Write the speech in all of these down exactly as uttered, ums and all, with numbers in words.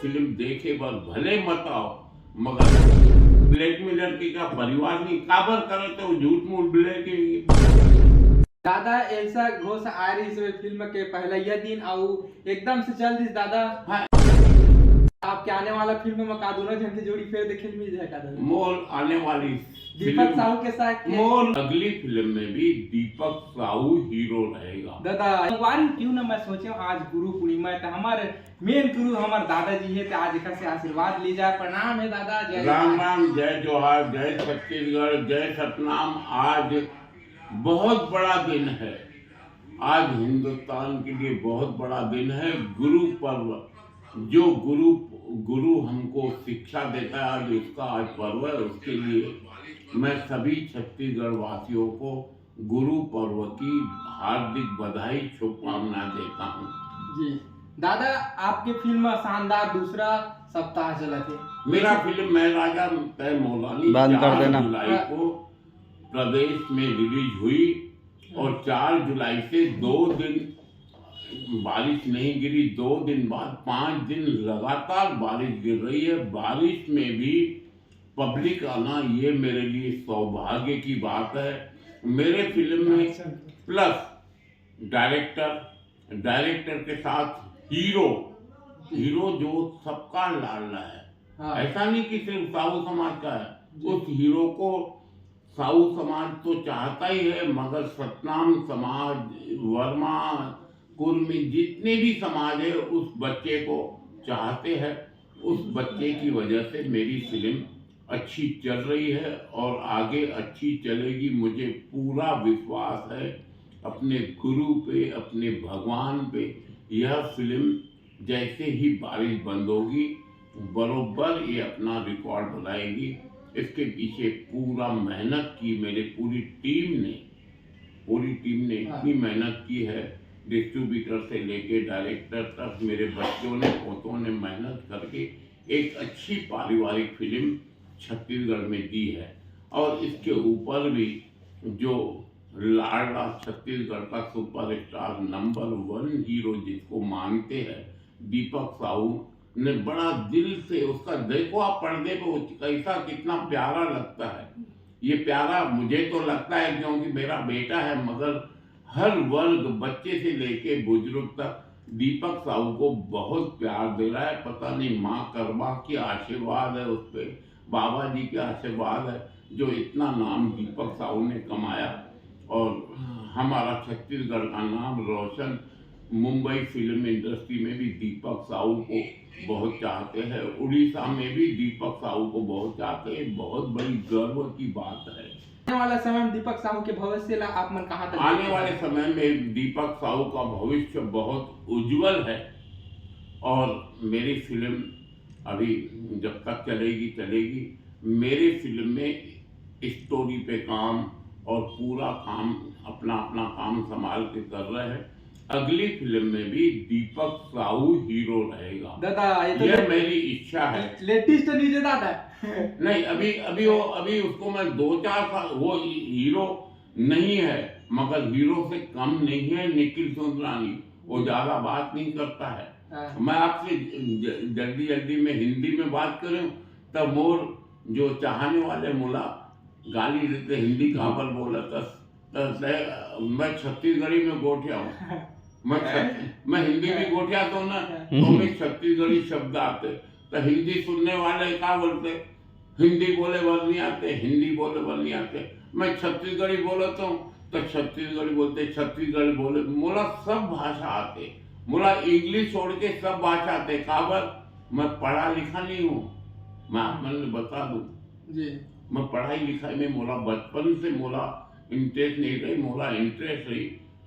Film देखे बर भले मत आओ, मगर ब्लैकमेलर के का परिवार नहीं, काबर करत हो झूठ मूठ ब्लैकमेल? दादा, एल्सा घोष आ रही इस फिल्म के पहला यह दिन, अउ एकदम से चल दिस दादा। हाँ। आपके आने वाला फिल्म में का दोनों झन के जोड़ी फिर देखे मिल जाए का दादा? मोर आने वाली दीपक साहू के साथ के- मोर अगली फिल्म में भी दीपक साहू हीरो रहेगा। दादा, भगवान क्यों ना, मैं सोचे आज गुरु पूर्णिमा है, तो हमारे मेन गुरु हमारे दादाजी है, तो आज एकर से आशीर्वाद ली जाए। प्रणाम है दादा, जय राम जोहार। राम, जय जोहार, जय छत्तीसगढ़, जय सतनाम। आज बहुत बड़ा दिन है, आज हिंदुस्तान के लिए बहुत बड़ा दिन है। गुरु पर्व, जो गुरु गुरु हमको शिक्षा देता है, आज उसका आज पर्व है। उसके लिए मैं सभी छत्तीसगढ़ वासियों को गुरु पर्व की हार्दिक बधाई, शुभकामना देता हूँ। जी दादा, आपके फिल्म शानदार दूसरा सप्ताह चला थे। मेरा फिल्म मैं राजा तय मौलानी बंद कर चार देना। जुलाई को प्रदेश में रिलीज हुई और चार जुलाई से दो दिन बारिश नहीं गिरी। दो दिन बाद पांच दिन लगातार बारिश गिर रही है। बारिश में भी पब्लिक आना, ये मेरे लिए सौभाग्य की बात है। मेरे फिल्म में प्लस डायरेक्टर, डायरेक्टर के साथ हीरो, हीरो जो सबका लाडला है। हाँ। ऐसा नहीं कि सिर्फ साहू समाज का है। उस हीरो को साहू समाज तो चाहता ही है, मगर सतनाम समाज, वर्मा, कुर्मी, जितने भी समाज है, उस बच्चे को चाहते हैं। उस बच्चे की वजह से मेरी फिल्म अच्छी चल रही है और आगे अच्छी चलेगी। मुझे पूरा विश्वास है अपने गुरु पे, अपने भगवान पे। यह फिल्म जैसे ही बारिश बंद होगी, बरोबर ये अपना रिकॉर्ड बनाएगी। इसके पीछे पूरा मेहनत की मेरी पूरी टीम ने, पूरी टीम ने हाँ। इतनी मेहनत की है, डिस्ट्रीब्यूटर से लेके डायरेक्टर तक मेरे बच्चों ने, पोतों ने मेहनत करके एक अच्छी पारिवारिक फिल्म छत्तीसगढ़ में दी है। और इसके ऊपर भी जो लाडला छत्तीसगढ़ का सुपरस्टार नंबर वन हीरो जिसको मानते हैं, दीपक साहू ने बड़ा दिल से उसका, देखो आप पर्दे पे वो कैसा, कितना प्यारा लगता है। ये प्यारा मुझे तो लगता है क्योंकि मेरा बेटा है, मगर हर वर्ग, बच्चे से लेके बुजुर्ग तक दीपक साहू को बहुत प्यार दे रहा है। पता नहीं माँ कर्मा की आशीर्वाद है उस पे, बाबा जी के आशीर्वाद है जो इतना नाम दीपक साहू ने कमाया और हमारा छत्तीसगढ़ का नाम रोशन। मुंबई फिल्म इंडस्ट्री में भी दीपक साहू को बहुत चाहते हैं, उड़ीसा में भी दीपक साहू को बहुत चाहते हैं। बहुत बड़ी गर्व की बात है। आने वाला समय में दीपक साहू के भविष्य ला आप मन कहाँ तक आने देखते वाले हैं? समय में दीपक साहू का भविष्य बहुत उज्जवल है और मेरी फिल्म अभी जब तक चलेगी चलेगी। मेरे फिल्म में स्टोरी पे काम और पूरा काम, अपना अपना काम संभाल के कर रहे हैं। अगली फिल्म में भी दीपक साहू हीरो रहेगा। दादा, ये तो ये ले- मेरी इच्छा है। लेटेस्ट न्यूज है दादा। नहीं, अभी अभी वो अभी उसको मैं दो चार साल, वो हीरो नहीं है मगर हीरो से कम नहीं है निखिल सुंदरानी। वो ज्यादा बात नहीं करता है। हाँ। मैं आपसे ज- जल्दी जल्दी में हिंदी में बात करूं तब मोर जो चाहने वाले मोला गाली देते, हिंदी काबर बोलत हस, त मैं छत्तीसगढ़ी में गोठिया हूँ। मैं छत- मैं हिंदी में गोठिया तो ना, तो मैं छत्तीसगढ़ी शब्द आते, तो हिंदी सुनने वाले का बोलते, हिंदी बोले बर नहीं आते, हिंदी बोले बर नहीं आते। मैं छत्तीसगढ़ी बोलता हूँ तो छत्तीसगढ़ी बोलते, छत्तीसगढ़ी बोले। मोला सब भाषा आते, मोला इंग्लिश छोड़ के सब भाषा आते। काबर? मैं पढ़ा लिखा नहीं हूँ, मैं आप मन ले बता दूँ। जी। मैं पढ़ाई लिखाई में मोला बचपन से मोला इंटरेस्ट नहीं रही। मोला इंटरेस्ट रही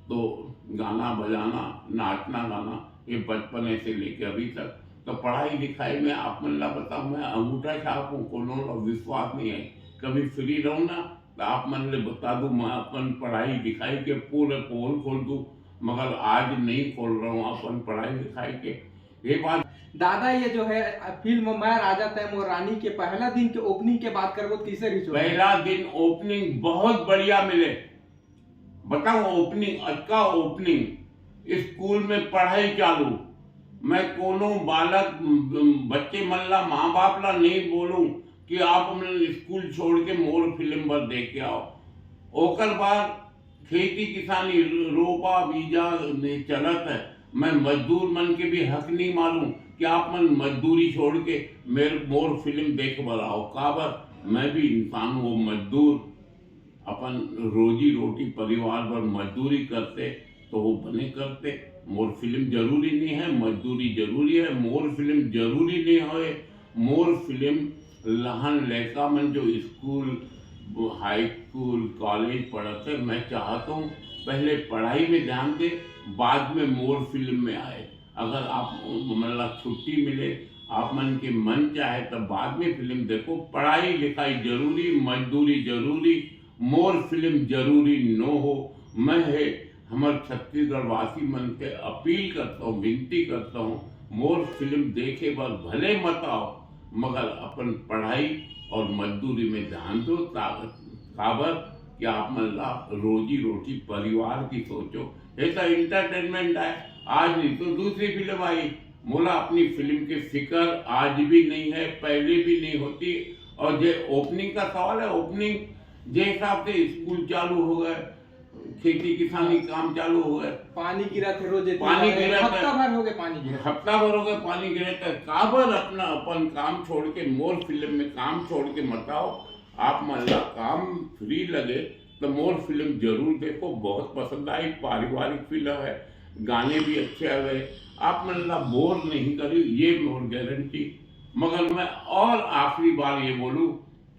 तो गाना बजाना, नाचना गाना, ये बचपन से लेके अभी तक। तो पढ़ाई लिखाई में आप मन ला बताऊं, मैं अंगूठा छाप हूँ, कोनो ला विश्वास नहीं है। कभी फ्री रहूं ना तो आप मन ले बता दूं, मैं अपन पढ़ाई लिखाई के पूरे पोल खोल दूं, मगर आज नहीं खोल रहा हूँ अपन पढ़ाई लिखाई के। ये बात दादा, ये जो है फिल्म मैं राजा तय मोर रानी के पहला दिन के ओपनिंग के बात करबो, तीसरे रिचो पहला दिन ओपनिंग बहुत बढ़िया मिले। बताओ, ओपनिंग, अतका ओपनिंग, स्कूल में पढ़ाई चालू, मैं कोनो बालक, बच्चे मन ला, माँ बाप ला नहीं बोलूं कि आप मन स्कूल छोड़ के मोर फिल्म बर देख के आओ। ओकर बाद खेती किसानी, रोपा बीजा में चलत है। मैं मजदूर मन के भी हक नहीं मानूं कि आप मन मजदूरी छोड़ के मेर मोर फिल्म देख बर आओ। काबर, मैं भी इंसान हूं, वो मजदूर अपन रोजी रोटी परिवार बर मजदूरी करते तो वो बने करते। मोर फिल्म जरूरी नहीं है, मजदूरी जरूरी है। मोर फिल्म जरूरी नहीं होए। मोर फिल्म लहन लड़का मन जो स्कूल, हाई स्कूल, कॉलेज पढ़त है, मैं चाहता हूँ पहले पढ़ाई में ध्यान दे, बाद में मोर फिल्म में आए। अगर आप मन ला छुट्टी मिले, आप मन के मन चाहे तब बाद में फिल्म देखो। पढ़ाई लिखाई जरूरी, मजदूरी जरूरी, मोर फिल्म जरूरी नो हो। मैं हे हमर छत्तीसगढ़ वासी मन से अपील करता हूँ, विनती करता हूँ, मोर फिल्म देखे बर भले मत आओ, मगर अपन पढ़ाई और मजदूरी में ध्यान दो। ता-, काबर कि आप मन ला रोजी रोटी, परिवार की सोचो। ये तो एंटरटेनमेंट है, आज नहीं तो दूसरी फिल्म आई। मोला अपनी फिल्म की फिक्र आज भी नहीं है, पहले भी नहीं होती। और ये ओपनिंग का सवाल है, ओपनिंग जे हिसाब से स्कूल चालू हो गए, खेती किसानी काम चालू हो गए, पानी गिरत है रोज, इतनी पानी ज्यादा है, गिरत है। हफ्ता भर हो गए पानी गिरत। हफ्ता भर हो गए पानी गिरत है। काबर अपना अपन काम छोड़ के, मोर फिल्म में काम छोड़ के मत आओ। आप मन ला काम फ्री लगे तो मोर फिल्म जरूर देखो, बहुत पसंद आई। पारिवारिक फिल्म है, गाने भी अच्छे आ गए, आप मन ला बोर नहीं करी, ये मोर गारंटी। मगर मैं और आखिरी बार ये बोलूं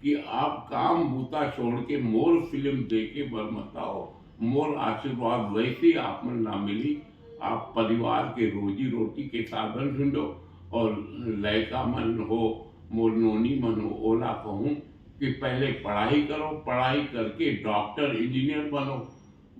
कि आप काम बूता छोड़ के मोर फिल्म देखे बर मत आओ। मोर आशीर्वाद वैसे ही आप मन ला मिली। आप परिवार के रोजी रोटी के साधन ढूंढो। और लड़का मन हो, मोर नोनी मन हो, ओला कहूँ कि पहले पढ़ाई करो, पढ़ाई करके डॉक्टर इंजीनियर बनो।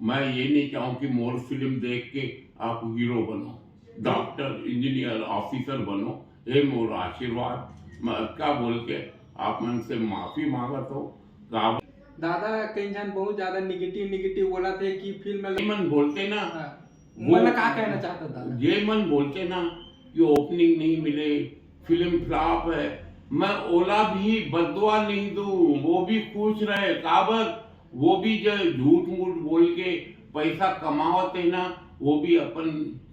मैं ये नहीं चाहूँ कि मोर फिल्म देख के आप हीरो बनो, डॉक्टर इंजीनियर ऑफिसर बनो। ये मोर आशीर्वाद। मैं अतका बोल के आप मन से माफी मांगत हूँ। का दादा, कई झन बहुत ज्यादा निगेटिव निगेटिव बोलत हे कि फिल्म ये मन बोलते ना, हाँ। वो मन का कहना चाहता दादा? ये मन बोलते ना कि ओपनिंग नहीं मिले, फिल्म फ्लॉप है, मैं ओला भी बददुआ नहीं दूं, वो भी खुश रहे। काबर, वो भी जो झूठ मूठ बोल के पैसा कमावत है ना, वो भी अपन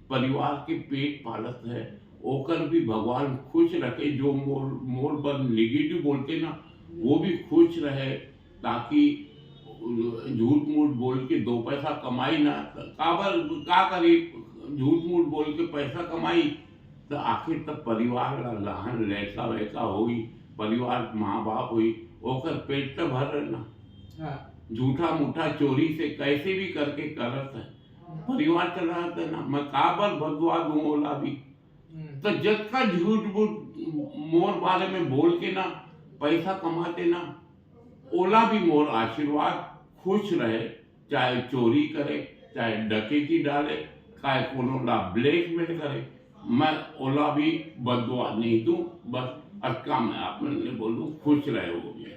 परिवार के पेट पालत है, ओकर भी भगवान खुश रखे। जो मोर मोर बर निगेटिव बोलते ना, वो भी खुश रहे, ताकि झूठ मूठ बोल के दो पैसा कमाई ना। काबर, का करी, झूठ मूठ बोल के पैसा कमाई, तो आखिर तक परिवार ला लहन लैका वैका होई, परिवार माँ बाप होई, ओकर पेट तो भर रहे ना। हाँ। झूठा मूठा चोरी से कैसे भी करके करत है, परिवार चलात है ना। मैं काबर बददुआ दूं ओला भी? हम्म। तो जतका झूठ बूठ मोर बारे में बोल के ना पैसा कमाते ना, ओला भी मोर आशीर्वाद, खुश रहे, चाहे चोरी करे, चाहे डकैती डाले, चाहे कोनो ला ब्लैकमेल करे, मैं ओला भी बददुआ नहीं दूं। बस अतका मैं आप मन ले बोलूं, खुश रहे वो भी।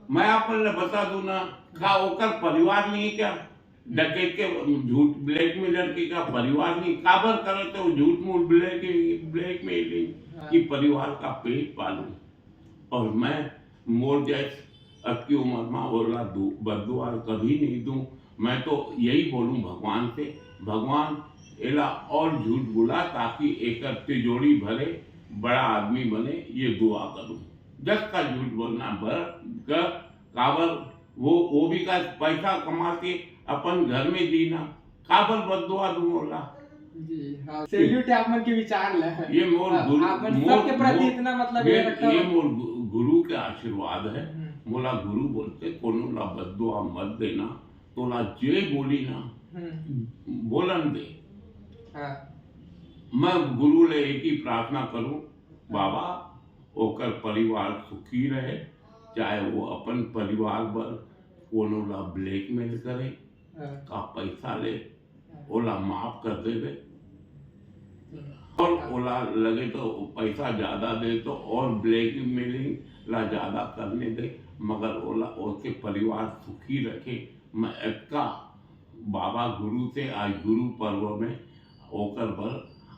मैं आप मन ले बता दूं ना, का ओकर परिवार नहीं क्या? डकैत के, झूठ ब्लैकमेलर के का परिवार नहीं? काबर करत हो झूठ मूठ ब्लैक, ब्लैकमेलिंग हाँ। कि परिवार का पेट पालूं। और मैं मोर जैस अतकी उम्र मा ओला दू-, बददुआ कभी नहीं दूं। मैं तो यही बोलूं भगवान से, भगवान एला और झूठ बोला ताकि एकर तिजोरी भरे, बड़ा आदमी बने, ये दुआ करूं। जस का झूठ बोलना बर कर, काबर वो, वो भी का पैसा कमा के अपन घर में दीना, काबर बददुआ दूं ओला? जी, हाँ, सैल्यूट है आप मन के विचार ला। ये मोर हाँ, गुरु, आप मन मोर, सबके प्रति मोर, इतना मतलब ये, ये रखता ये है। मोर गु-, गुरु के आशीर्वाद है। हम्म। मोला गुरु बोलते, कोनो ला बददुआ मत देना, तोला जे बोली ना, हम्म। बोलन दे। हाँ। मैं गुरु ले एक ही प्रार्थना करूं, बाबा, ओकर परिवार सुखी रहे, चाहे वो अपन परिवार बर कोनो ला ब्लैकमेल करे, हाँ। का पैसा ले, हाँ। ओला माफ कर देवे। और ओला लगे तो पैसा ज्यादा दे तो और ब्लैकमेलिंग ला ज्यादा करने दे, मगर ओला, ओके परिवार सुखी रखे। मैं अतका बाबा गुरु से आज गुरु पर्व में ओकर बर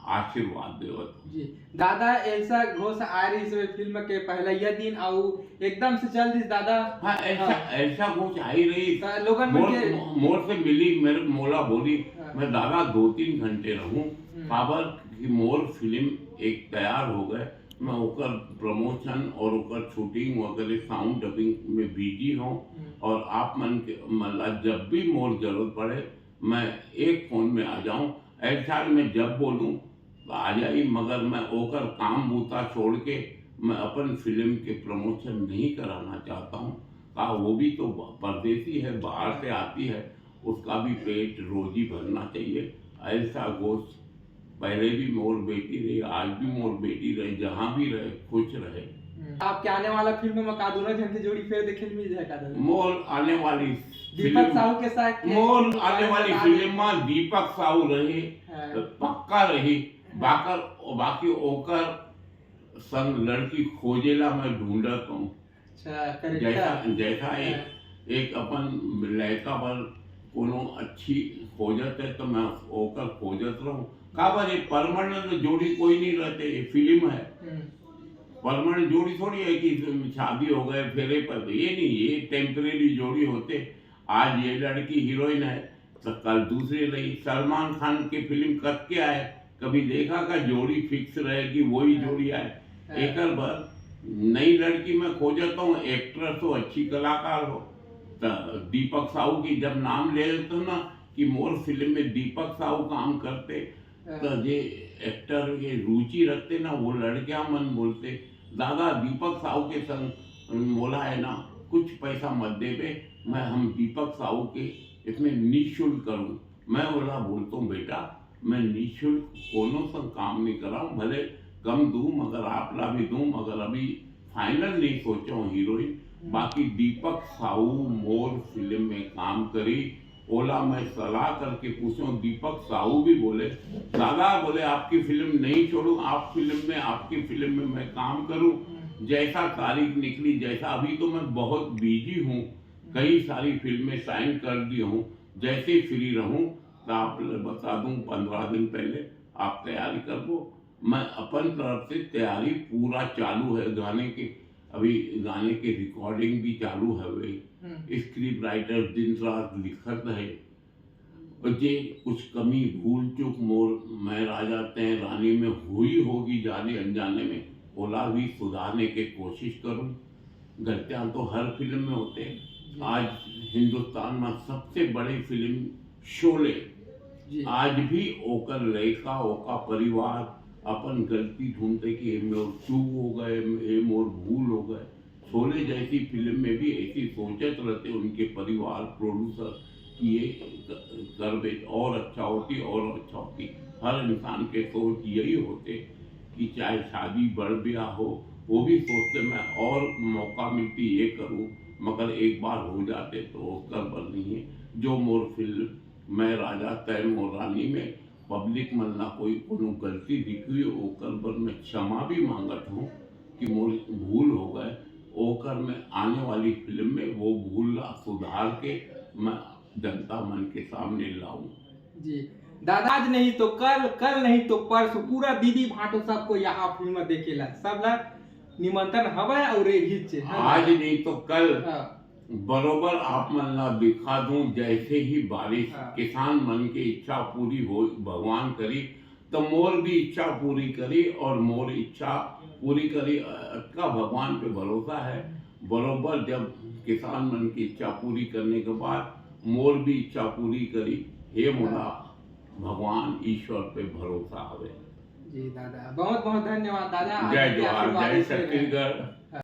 आशीर्वाद देवत हूँ। जी दादा, एल्सा घोष आए रहिस फिल्म के पहलइया दिन, अउ एकदम से चल दिस दादा। हाँ, एल्सा हाँ। एल्सा घोष आई रहिस। त लोगन मन मोर के मोर से मिली, मेरे मोला बोली, हाँ। मैं दादा दो तीन घंटे रहूं, हम्म। काबर कि मोर फिल्म एक तैयार हो गए, मैं ओकर प्रमोशन और ओकर शूटिंग वगैरह, साउंड डबिंग में बिजी हूँ। हम्म। और आप मन के मतलब जब भी मोर जरूरत पड़े, मैं एक फोन में आ जाऊं। एल्सा में जब बोलूं तो आ जाई, मगर मैं ओकर काम बूता छोड़ के मैं अपन फिल्म के प्रमोशन नहीं कराना चाहता हूँ। का वो भी तो परदेसी है, बाहर से आती है, उसका भी पेट रोजी भरना चाहिए। एल्सा घोष पहले भी मोर बेटी रही, आज भी मोर बेटी रहे, जहाँ भी रहे खुश रहे। हम्म। आपके आने वाला फिल्म में का दोनों जन के जोड़ी फिर देखे मिल जाए का दादा? मोर आने वाली दीपक फिल्म साहू के साथ के- मोर आने वाली हाँ। फिल्म में दीपक साहू रहे, हाँ। पक्का रही। बाकर बाकी ओकर संग लड़की खोजेला मैं ढूंढत हूँ। अच्छा, करेक्टर। जैसा जैसा एक हाँ। एक अपन लड़का पर कोनो अच्छी खोजत है तो मैं ओकर खोजत रहूं। काबर ये परमानेंट जोड़ी कोई नहीं रहते, ये फिल्म है। हम्म। परमानेंट जोड़ी थोड़ी है कि शादी हो गए फेरे पर, ये नहीं, ये टेम्परेरी जोड़ी होते। आज ये लड़की हीरोइन है तो कल दूसरी रही। सलमान खान की फिल्म कब के आए, कभी देखा का जोड़ी फिक्स रहेगी, वही जोड़ी आए? हाँ। एकर बर नई लड़की मैं खोजत हूँ, एक्ट्रेस हो, अच्छी कलाकार हो। तो दीपक साहू की जब नाम ले लेते ना कि मोर फिल्म में दीपक साहू काम करते, हाँ। तो जे एक्टर के रुचि रखते ना, वो लड़कियां मन बोलते, दादा दीपक साहू के संग मोला है ना कुछ पैसा मत देबे, मैं हम दीपक साहू के इसमें निशुल्क करूं। मैं ओला बोलता हूँ, बेटा, मैं निशुल्क कोनो संग काम नहीं कराऊं, भले कम दूं मगर आप ला भी दूं, मगर अभी फाइनल नहीं सोचा हूँ हीरोइन। बाकी दीपक साहू मोर फिल्म में काम करी, ओला मैं सलाह करके पूछूं। दीपक साहू भी बोले, दादा बोले आपकी फिल्म नहीं छोड़ूं, आप फिल्म में, आपकी फिल्म में मैं काम करूं। जैसा तारीख निकली, जैसा, अभी तो मैं बहुत बिजी हूँ, कई सारी फिल्में साइन कर दी हूँ, जैसे फ्री रहूं तो आप बता दूं, पंद्रह दिन पहले आप तैयारी कर लो। मैं अपन तरफ से तैयारी पूरा चालू है गाने के, अभी गाने के रिकॉर्डिंग भी चालू है, वे हम्म। स्क्रिप्ट राइटर दिन रात लिखत है। और जे कुछ कमी भूल चूक मोर मैं राजा तय रानी में हुई होगी जाने अनजाने में, ओला भी सुधारने के कोशिश करूं। गलतियां तो हर फिल्म में होते हैं। जी। आज हिंदुस्तान में सबसे बड़ी फिल्म शोले, जी। आज भी ओकर लड़का, ओका परिवार अपन गलती ढूंढते कि ये मोर चूक हो गए, ये मोर भूल हो गए। शोले जैसी फिल्म में भी ऐसी सोचत रहते उनके परिवार, प्रोड्यूसर, कि ये ग-, गैरबेज और अच्छा होती, और अच्छा होती। हर इंसान के सोच यही होते कि चाहे शादी बड़ ब्याह हो, वो भी सोचते मैं और मौका मिलती ये करूं, मगर एक बार हो जाते तो ओकर बर नहीं है। जो मोर फिल्म मैं राजा तय मोर रानी में पब्लिक मन ला कोई कोनो गलती दिखी, ओकर बर मैं क्षमा भी मांगत हूँ कि मोर भूल हो गए, ओकर मैं आने वाली फिल्म में वो भूल ला सुधार के मैं जनता मन के सामने लाऊं। जी दादा, आज नहीं तो कल, कल नहीं तो परसों, पूरा दीदी भांटो सबको यहाँ फिल्म देखेला, सब ला निमंत्रण हवय और ये भी छे, है ना? आज नहीं तो कल हाँ। बरोबर आप मन ला दिखा दूं, जैसे ही बारिश हाँ। किसान मन के इच्छा पूरी हो, भगवान करी, तो मोर भी इच्छा पूरी करी और मोर इच्छा पूरी करी। अतका भगवान पे भरोसा है। बरोबर जब किसान मन की इच्छा पूरी करने के बाद मोर भी इच्छा पूरी करी, हे मोला भगवान ईश्वर पे भरोसा हवे। जी दादा, बहुत बहुत धन्यवाद दादा, जय आपके जोहार, आशीर्वाद जय ऐसे रहे। छत्तीसगढ़।